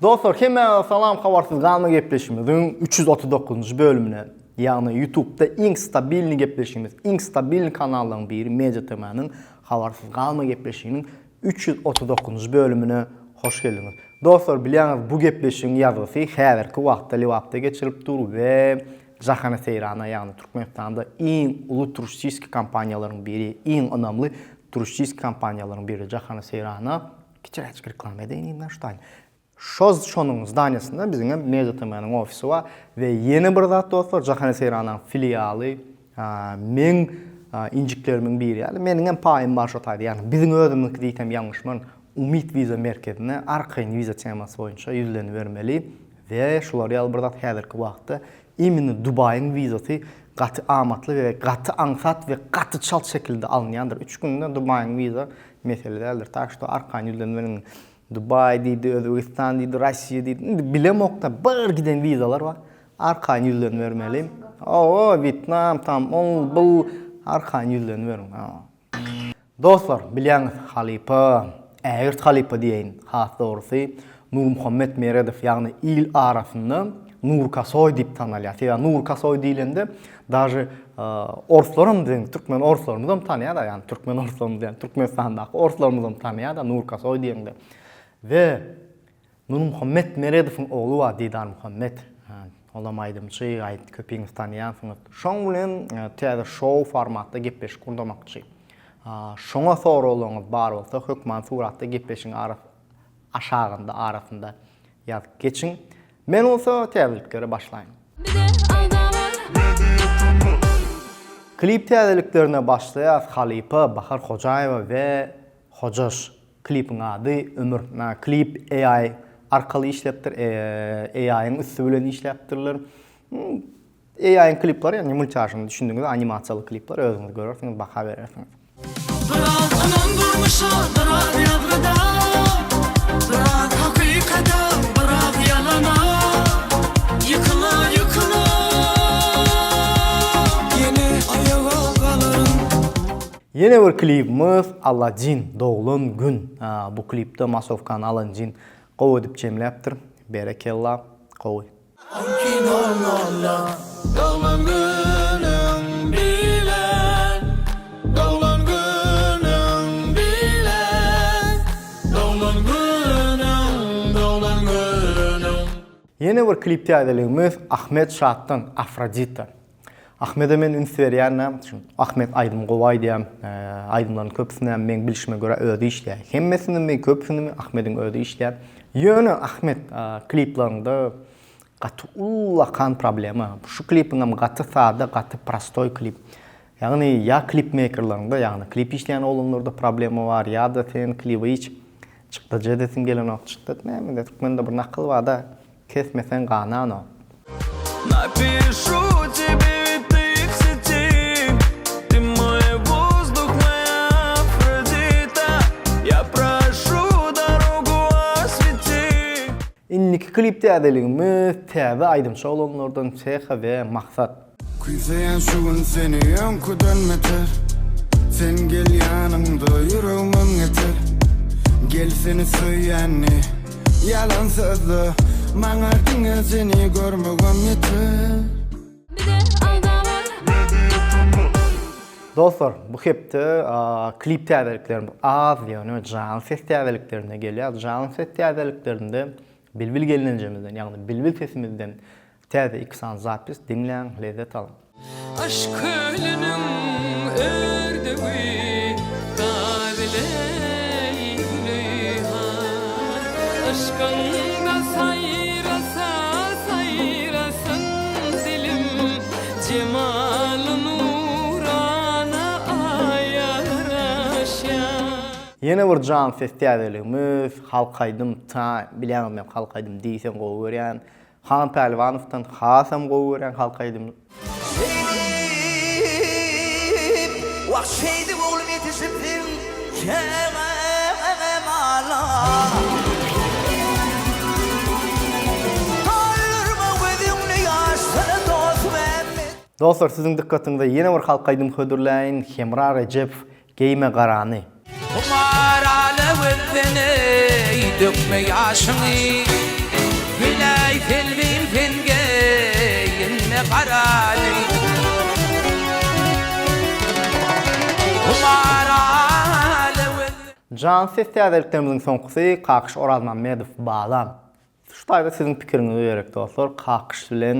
Dostlar hemmäňize salam habarsyz galma gepleşigimiziň 339-njy bölümine, ýagny YouTube'da iň stabilny gepleşigimiz, iň stabilny kanallaryň biri Media TM-niň habarsyz galma gepleşiginiň 339-njy bölümine hoş geldiňiz. Dostlar bilýäňiz bu gepleşigiň ýazgysy häzirki wagtda Lebapda geçirilip dur we Jahana Seýrana ýagny Türkmenistanda iň uly turustiski kompaniýalaryň biri, iň ynamly turustiski kompaniýalaryň biri Jahana Seýrana Kiçiräjik reklama edeýin indi şu taýyn. Şo şonuň zdaniýasynda biziň hem Media TM-niň ofisi bar we ýene bir zat dostlar Jahana Seýranaň filialy meň injiklerimiň biri ýaly meniň hem paýym bar şo taýda ýagny biziň özümiziňki diýsem ýalňyşman Umyt wiza merkezine arkaýyn wiza temasy boýunça ýüzlenibermeli we şular ýaly bir zat häzirki wagtda imенно Dubaýyň wizasy gaty amatly we gaty aňsat we gaty çalt şekilde alynýandyr. Üç günde Dubaýyň wiza mesele däldir. Tak şto arkaýyn ýüzleniberiň. Dubaý diýdi, Özbegistan diýdi, Russiýa diýdi. Indi bilemokda bir giden wizalar bar. Arkaýyn ýüzlenibermeli. Owo, Wýetnam tam ol bul arkaýyn ýüzleniberiň. Dostlar, bilýäňiz, halypa, ägirt halypa diýeýin, has dogrusy, Nurmuhammet Meredow, ýagny il arasynda Nur Kasoý diýip tanalýar. Sebäbi Nur Kasoý diýlende, daže orslaram biziň türkmen orslarymyzam tanýar-da, ýagny türkmen orslarymyz diýen, Türkmenistandaky orslarymyzam tanýar-da Nur Kasoý diýende. We Nurmuhammet Meredowyň ogly bar Didarmuhammet. Olam aýdymçy, aýt köpiňiz tanýansyňyz. Şoň bilen täze şou formatda gepleşik gurnamakçy. Şoňa soraglaryňyz bar bolsa hökman suratda gepleşigiň arasy aşagynda arasynda ýazyp geçiň. Men bolsa täzeliklere başlaýyn. Klip täzeliklerine başlaýas halypa Bahar Hojaýewa we Hojaş. Klipiň ady Ömür. Klip AI arkaly işläpdir. AI-iň üsti bilen işläpdirler. AI-iň klipleri, ýagny multiažyny düşündiňiz, animasiýaly klipler özüňiz görersiňiz, baha berersiňiz. Biraz ynam durmuşa, biraz ýazgyda, Biraz hakykata, biraz ýalana, Ýykyla, ýykyla, ýene aýaga galaryn. Ýene bir klibimiz Aladin doglan gün bu klipde masowkany Alandin gowy edip jemläpdir berekella gowy. Doglan günüň bilen, doglan günüň bilen, doglan günüň, doglan günüň. Ýene bir klip täzeligimiz Ahmet Şatdan Afrodita. Ahmede men üns berýän näme üçin? Ahmet aýdym gowy aýdýar. Aýdymlaryň köpüsini hem meň bilşime görä özi işleýär. Hemmesinimi, köpüsinimi Ahmediň özi işleýär. Ýöne Ahmet klipleriňde gaty ullakan problema. Şu klipiňem gaty sada, gaty prostoý klip. Ýagny ýa klipmeýkerleriňde, ýagny klip işleýän oglanlarda problema bar, ýa-da sen klibe hiç çykdajy edesiň gelenok. Çykdajy näme, türkmende bir nakyl bar-da, Kesmeseň gananok. Napišu tebe ty w seti Ty moý wozduh moýa Afrodita Ýa prošu dorogu osweti. Indiki klip täzeligimiz täze aýdymçy oglanlardan Seha we Maksat. Küýseýän şu gün seni öňküden beter Sen gel ýanymda ýüregimem geter Gel seni söýýänni ýalan sözle Maňa diňe seni görmegem ýeter. Dostlar bu hepde klip täzeliklerimiz az ýöne janly ses täzeliklerine gelýär. Janly ses täzeliklerinde Bilbil gelnejemizden ýagny Bilbil sesimizden Täze iki sany zapis diňläň lezzet alyň. Yşk kölüniň ördegi Gazyleý Züleýha Yşkyňda saýrasa saýrasyn dilim Jemaly nurana aýa garaşýar. Ýene bir jan ses täzeligimiz halk aýdym ta bilýäňiz men halk aýdym diýseň gowy görýän Han Pälwanowdan hasam gowy görýän halk aýdymy. Şeýdip, wah şeýdip oglum ýetişipsiň kemala. Galdyrma gözüňni ýaşsana dostum Mämmet. Dostlar siziň dykgatyňyza ýene bir halk aýdym hödürläýin Hemra Rejepow Geýme garany. Humar ala wezzeneý dökme ýaşyňy. Güläý selbim sen geýinme garany. Humar alawel. Jan ses täzeliklerimiziň soňkusy Kakyş Orazmammedow Balam. Şu taýda siziň pikiriňiz gerek dostlar Kakyş bilen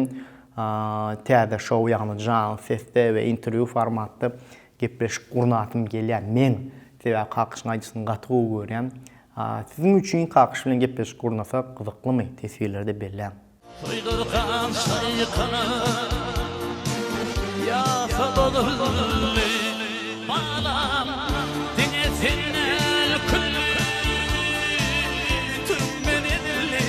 täze şou ýagny janly sesde we interwýu formatda gepleşik gurnasym gelýär meň sebäbi Kakyşyň aýdyşyny gaty gowy görýän Siziň üçin Kakyş bilen gepleşik gurnasak gyzyklymy teswirlerde belläň. Soýdurgan şaýkanyp, ýasa bozuldy. Balam, diňe sen däl, külli türkmen edildi.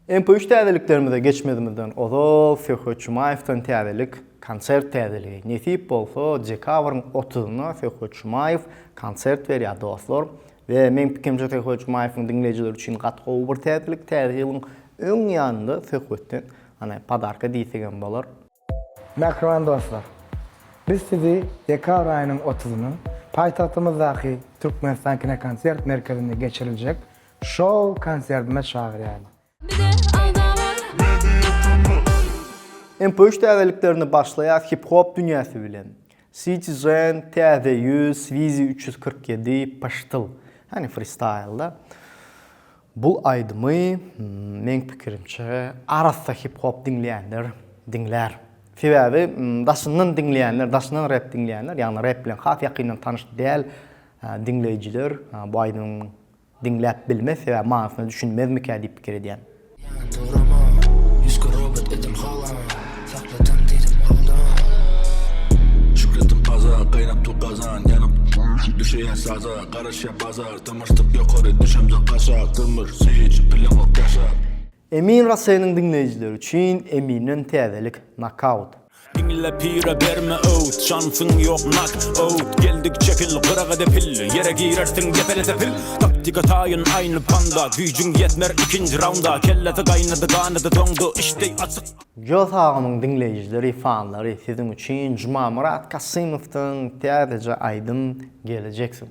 MP3 täzeliklerimize geçmezimizden ozal Söhbet Jumaýewden täzelik, konsert täzeligi. Nesip bolsa dekabryň otuzynda Söhbet Jumaýew konsert berýär dostlar. We meň pikirimçe Söhbet Jumaýewiň diňleýjileri üçin gaty gowy bir täzelik, täze ýylyň öň ýanynda Söhbetden hany podarka diýsegem bolar. Mähriban dostlar! Biz sizi dekabr aýynyň otuzyna paýtagtymyzdaky Türkmenistan kinokonsert merkezinde geçiriljek şou konsertine çagyrýarys. MP3 täzeliklerini başlaýas hip-hop dünýäsi bilen. Citizen, Täze ýüz, Swizi 347, Pyşdyl. Hany freestyle-da. Bul aýdymy meň pikirimçe arassa hip-hop diňleýänler diňlär. Sebäbi daşyndan diňleýänler, daşyndan rep diňleýänler, ýagny rep bilen has ýakyndan tanyş däl diňleýjiler bu aýdymyň Diňläp bilmez sebäbi manysyna düşünmezmikä diýip pikir edýän. Ýan dograma, ýüzki robot edil hala, Sakladym diýdim holda. Şükretdim paza, gaýnap dur gazan, Ýanyp düşeýän saza, garaşýar bazar, Dymyşdyk ýokary, düşemzok aşak, Dymyş, süýji, bileňok ýaşap. Emin Rasseniň diňleýjileri üçin Eminden täzelik Knockout. Diňle pire berme öwüt Şansyň ýok nak out Geldik çekil gyraga depil Ýere girersiň depelese pil Taktika taýyn aýny panda Güýjüň ýetmer ikinji raunda Kellesi gaýnady ganydy doňdy Işdeý açyk Jos agamyň diňleýjileri fanlary siziň üçin Jumamyrat Kasymowdan täzeje aýdym Gelejeksiň.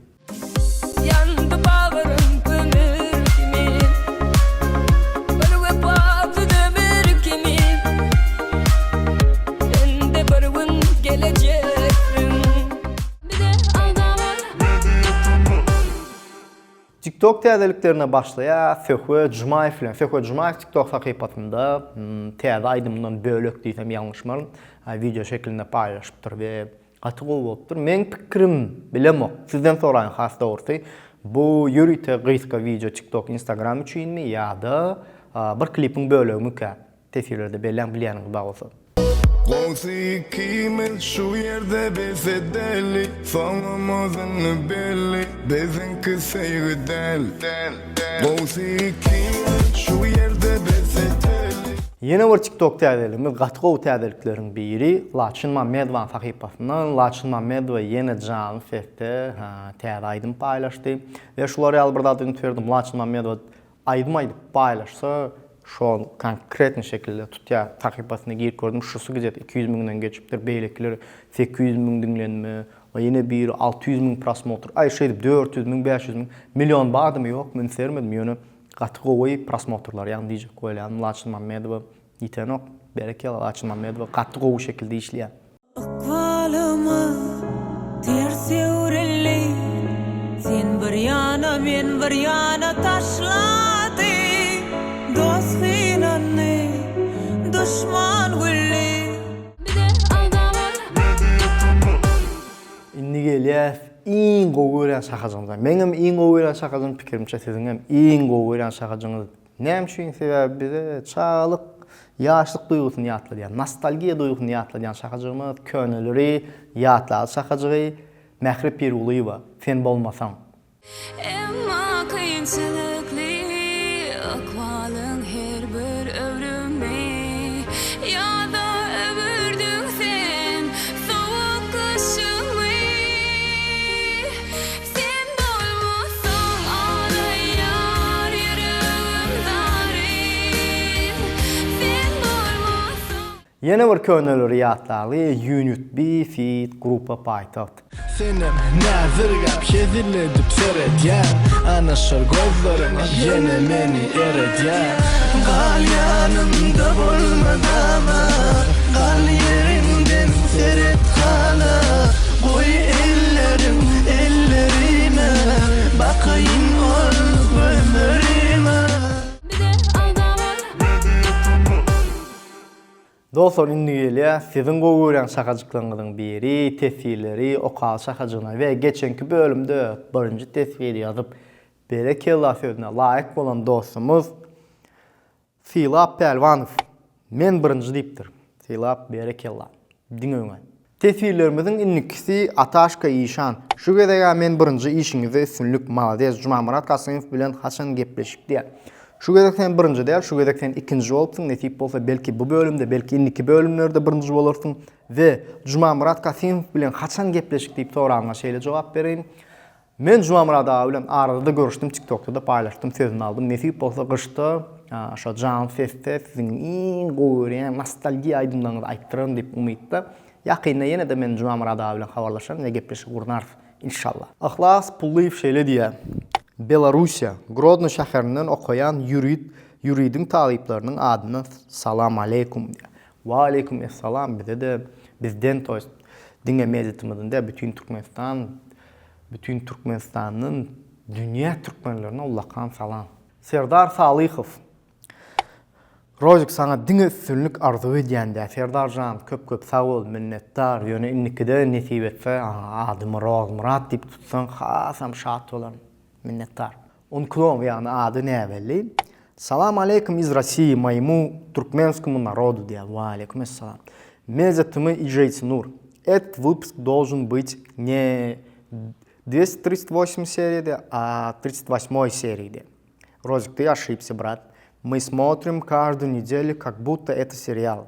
Ýandy bagrym kömür kimin, Bir wepasyz ömür kimin. Sen-de bir gün gelejeksin. TikTok täzeliklerine başlaýar Söhbet Jumaýew bilen. Söhbet Jumaýew TikTok sahypasynda täze aýdymyndan bölek diýsem ýalňyşmaryn, wideo şeklinde paýlaşypdyr we Gaty gowy bolupdyr. Meň pikirim, bilemok, sizden soraýyn has dogrusy, bu ýörite gysga wideo TikTok, Instagram üçinmi ýa-da bir klipiň bölegimikä? Teswirlerde belläň bilýäniňiz bar bolsa. Gowsy ikimiz şu ýerde bes edeli Soňumyz indi belli Biziňki söýgi däl Gowsy ikimiz şu ýerde bes edeli. Ýene bir TikTok täzeligimiz gaty gowy täzelikleriň biri Laçyn Mammedowanyň sahypasyndan Laçyn Mammedowa ýene janly sesde täze aýdym paýlaşdy we şular ýaly bir zada üns berdim Laçyn Mammedowa aýdym aýdyp paýlaşsa şol konkretny şekilde tutýar sahypasyna girip gördüm şusy gidýär 200 müňden geçipdir beýlekileri 800 müň diňlenme we ýene biri 600 müň prosmotr aý şeýdip 400 müň 500 müň million bardymy ýokmy üns bermedim ýöne Gaty gowy prosmotrlar ýagny diýjek bolýanym Laçyn Mammedowa ýitenok berekella Laçyn Mammedowa gaty gowy şekilde işleýär. Ykbalymyz ters öwrüldi, Sen bir ýana, men bir ýana taşlady. Dost gynandy, duşman güldi. Indi gelýäs iň gowy görýän şahajyňyza. Meňem iň gowy görýän şahajym pikirimçe siziňem iň gowy görýän şahajyňyz. Näme üçin? Sebäbi bize çagalyk, ýaşlyk duýgusyny ýatladýan, nostalgiýa duýgusyny ýatladýan şahajygymyz, köneleri ýatlaly şahajygy Mähri Pirgulyýewa, Sen bolmasaň. Emma kynçylykly ykbalyň her bir öwrümi Ýada öwürdiň sen sowuk gyşymy Sen bolmasaň aglaýar ýüregim zaryn Sen bolmasaň. Ýene bir köneleri ýatlaly Unit B feat Grupa Paýtagt. Senem näzirgäp hezil edip seredýäň Ana şol gözleriň ýene meni eredýär. Gal ýanymda bolmadama Gal ýeriňden seret hala Goý elleriň ellerime Bakaýyn ol gözlerime. Bize agza bol. Dostlar indi gelýär siziň gowy görýän şakajyklaryňyzyň biri teswirleri okaly şakajygyna we geçenki bölümde birinji teswiri ýazyp berekella sözüne laýyk bolan dostumyz Sylap Pälwanow men birinji diýipdir. Sylap berekella. Diňe öňe. Teswirlerimiziň indikisi Ataşka işan. Şu gezegä men birinji işiňizde üstünlik malades Jumamyrat Kasymow bilen haçan gepleşik diýýär. Şu gezek sen birinji däl şu gezek sen ikinji bolupsyň nesip bolsa belki bu bölümde belki indiki bölümlerde birinji bolarsyň we Jumamyrat Kasymow bilen haçan gepleşik diýip soranyňa şeýle jogap bereýin. Men Jumamyrat aga bilen arada-da görüşdim tiktokda-da paýlaşdym sözüni aldym nesip bolsa gyşda şo janly sesde siziň iň gowy görýän nostalgiýa aýdymlaryňyzy aýtdyraryn diýip umytda ýakynda ýene-de men Jumamyrat aga bilen habarlaşaryn we gepleşik gurnarys inşallah. Yhlas Pullyýew şeýle diýýär, Belarussiýa, Grodno şäherinden okaýan ýurid ýuridiň talyplarynyň adyndan salam aleýkum diýýär. Waleýkum essalam bize-de bizden to ýest diňe mejlisimizden däl bütin Türkmenistan Bütin Türkmenistandan dünýä türkmenlerine ullakan salam. Serdar Salyhow. Rozik saňa diňe üstünlik arzuw edýän dä Serdar jan köp köp sag bol minnetdar ýöne indikide nesip etse adymy Rozmyrat diýip tutsaň hasam şat bolaryn minnetdar. Onklon ýagny ady näbelli. Salam aleýkum iz Rossiýi moýemu turkmenskomu narodu diýýär. Waleýkum essalam. Media tm i Jeýtinur. Этот выпуск должен быть не 238 seriýada, a 38 seriýada. Rozik ты ошибся, брат. Мы смотрим каждую неделю, как будто это сериал.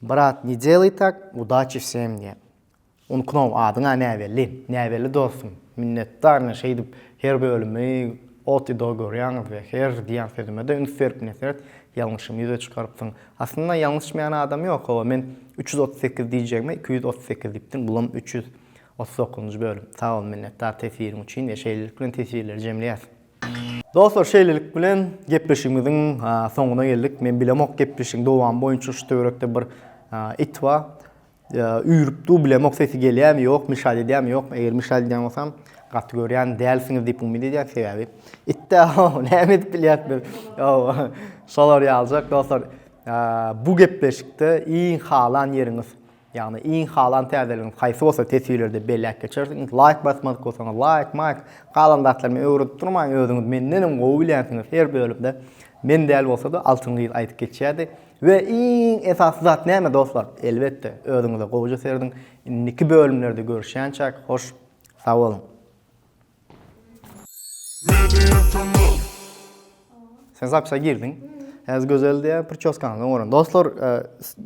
Brat, ne delay tak, udaçi wsem diýýär. Unknow adyňa näbelli. Näbelli dostum. Minnetdar ine şeýdip her bölümi ot i do görýäňiz we her diýen sözüme-de üns berip neseret ýalňyşymy ýüze çykarypsyň. Aslynda ýalňyşmaýan adam ýok hawa men 338 diýjegime 238 diýipdim bulam 339-njy bölüm. Sag bol minnetdar teswiriň üçin we şeýlelik bilen teswirleri jemleýäs. Dostlar şeýlelik bilen gepleşigimiziň soňuna geldik. Men bilemok gepleşigiň dowamy boýunça şu töwerekde bir it bar. Üýrüp dur bilemok sesi gelýärmi ýok mişat edýärmi ýokmy eger mişat edýän bolsam gaty görýän dälsiňiz diýip umyt edýän sebäbi itde näme edip bilýäs biz şolar ýaljak dostlar bu gepleşikde iň halan ýeriňiz ýagny iň halan täzeligiňiz haýsy bolsa teswirlerde belläp geçersiňiz laýk basmadyk bolsaňyz laýk maýk galan zatlary men öwredip durmaýyn özüňiz mendenem gowy bilýänsiňiz her bölümde men däl bolsa-da Altyn gyz aýdyp geçýärdi We iň esasy zat näme dostlar? Elbetde, özüňize gowuja serediň. Indiki bölümlerde görüşýänçäk hoş sag boluň. Sen zapisa girdiň. Häzir gözel diýýär, priçoskany oňaran. Dostlar,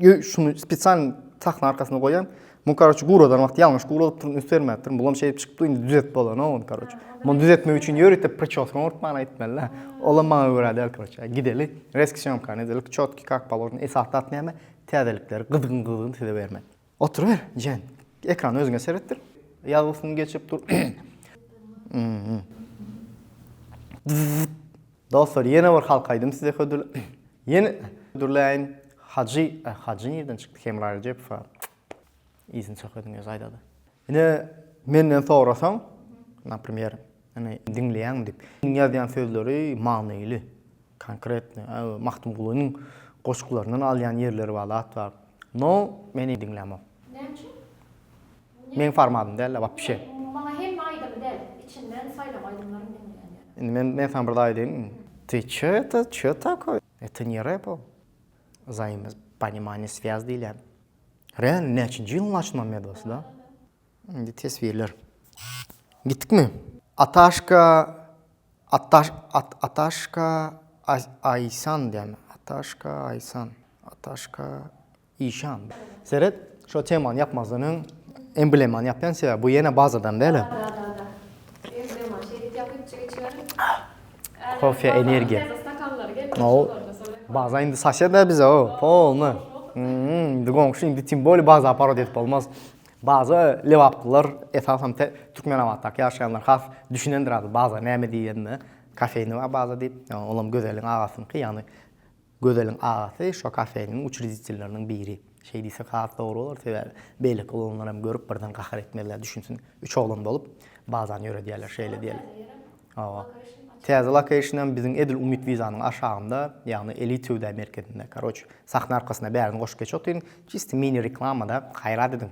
e, şuny spesial sahna arkasyna goýan. Muny karoçe guradan wagty ýalňyş guradypdyryn, üns bermäpdirin. Bulam şeýdip çykypdy, indi düzetip bolanok ony karoçe. Muny düzetmek üçin ýörite priçoska oňurtmany aýtmaly-da. Olam maňa görä däl karoçe. Gideli, reski sýomkany edeli, çotki kak položno. Esasy zat näme? Täzelikleri gyzgyn-gyzgyn size bermek. Oturyber, jen. Ekrany özüňe seretdir. Ýazgysyny geçirip dur. Dostlar, ýene bir halk aýdym size hödür ýene hödürläýin. Hajy, Hajy nirden çykdy? Hemra Rejepow. Yzyny çak ediň özi aýdady. Ine menden sorasaň, naprimer, ine diňleýäňmi diýip. Ýazýan sözleri manyly, konkretny, Magtymgulynyň goşgularyndan alýan ýerleri bar, zat bar. No, men diňlämok. Näme üçin? Meň formatym däl-de wapşe. Maňa hemme aýdymy däl, içinden saýlama aýdymlaryny diňleýän ýöne. Indi men men saňa bir zat aýdaýyn. Ty çö это, çö takoý? Это не рэp ol. Wzaýmoponimaýniýe swýaz diýilýär. Real näçinji ýylyň Laçyn Mammedowasy da? Indi teswirler. Gitdikmi? Ataşka Ataş at Ataşka Aýsan diýýärmi? Ataşka Aýsan. Ataşka Işan. Seret, şo temany ýapmazdan öň emblemany ýapýan sebäbi bu ýene bazadan däl. Da da da. Emblema şeýdip ýapyp içigiçiler. Kofe energiýa. O baza indi sosed bize o polny. Indi goňşy indi tim bolее baza aparat edip bolmaz. Baza lebaplylar esasan Türkmenabatdaky ýaşaýanlar has düşünendir az baza näme diýenine. Kafeýni bar baza diýip, olam Gözeliň agasynyňky, ýagny Gözeliň agasy şo kafeniň uçreditelleriniň biri. Şeý diýsek has dogry bolar, sebäbi beýleki oglanlar hem görüp birden gahar etmezler, düşünsin. Üç oglan bolup bazany ýöredýärler, şeýle diýeli. Hawa. Täze location hem biziň edil Umyt wizanyň aşagynda, ýagny Elit söwda merkezinde. Karoç, sahna arkasynda bärini goşup geçip otyryn. Çisti mini reklamada, haýrat ediň.